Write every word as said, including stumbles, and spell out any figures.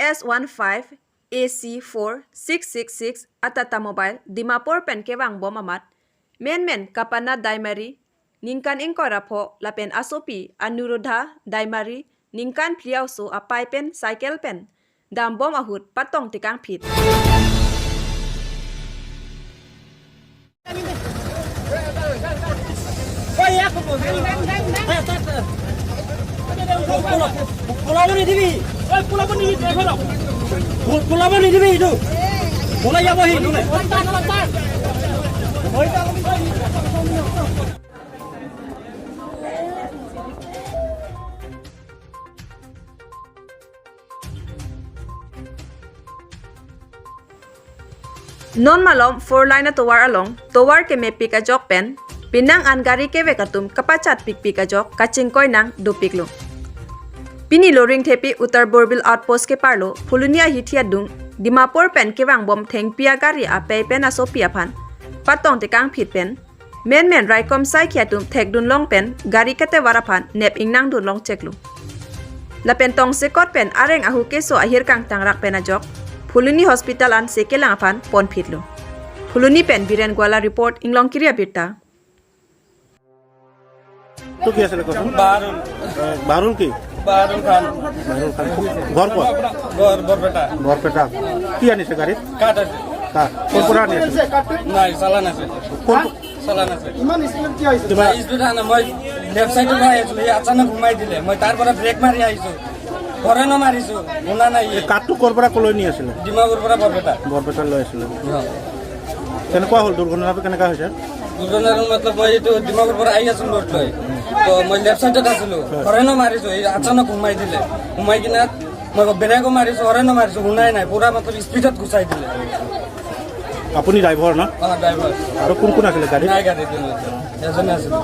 S one five A C four six six six a Tata Mobile Dimapur pen kevangbom amat, menmen Kapana Daimari, ningkan ingkoi ra pho, lapen asopi Anurodha Daimari, ningkan phli a oso apei pen cycle pen dambom ahut patong tekangphit. Non malom four lane atovar along tovar kemepik ajok pen penang an gari kevek atum kapachatpikpik ajok kachingkoi nang dopiklo. Pini Loringthepi Uttar Borbil Outpost keparlo Phuloni ahithi adung Dimapur pen kevangbom thengpi agari apei pen asopi aphan patong tekangphit pen menmen raikom saikhi atum thekdunlong pen gari ketevar aphan nep ingnangdunlong cheklo. Lapen tongsekot pen areng ahu keso ahir kangtangrak pen ajok Phuloni Hospital an sekelang aphan ponphitlo. Phuloni pen Biren Gwala report, Inglongkiri Abirta. তো কি আছিলে কোৱাচোন? বাহাৰুল এ, বাহৰুল কি? বাহাৰুল খান। বাহৰুল খান। ঘৰ ক'ত? ঘৰ বৰপেটা। বৰপেটা। কি আনিছে গাড়ীত? কাঠ আছে। কা- ক'ৰ পৰা আনি আছে? নাই, চালান আছে। কোন চালান আছে। কিবা স্পীড আহা নাই, মই লেফ্ট চাইডত আহি আছিলো, সি আচানক সোমাই দিলে। মই তাৰ পৰা ব্ৰেক মাৰি আহিছো, হৰেণো মাৰিছো, শুনা নাই সি। এই কাঠটো ক'ৰ পৰা ক'লৈ নি আছিলে? ডিমাপুৰ পৰা বৰপেটা। বৰপেটাত লৈ আছিলে। কেনেকুৱা হ'ল দুৰ্ঘটনাটো, কেনেকুৱা হৈছে? দুৰ্ঘটনাৰ মতলব মই এইটো ডিমাপুৰ পৰা আহি আছো লোড লৈ, তো মই লেফ্ট চাইডত আছিলো, হৰেণো মাৰিছো, এই আচানক সোমাই দিলে। সোমাই কিনে মই ব্ৰেকো মাৰিছো, হৰেণো মাৰিছো, শুনাই নাই, পুৰা মতলব স্পীডত গুচাই দিলে। আপুনি ড্ৰাইভাৰ ন? অ ড্ৰাইভাৰ। আৰু কোন কোন আছিলে গাড়ীত? নাই গাড়ীত কোনো, এজনে আছিলো।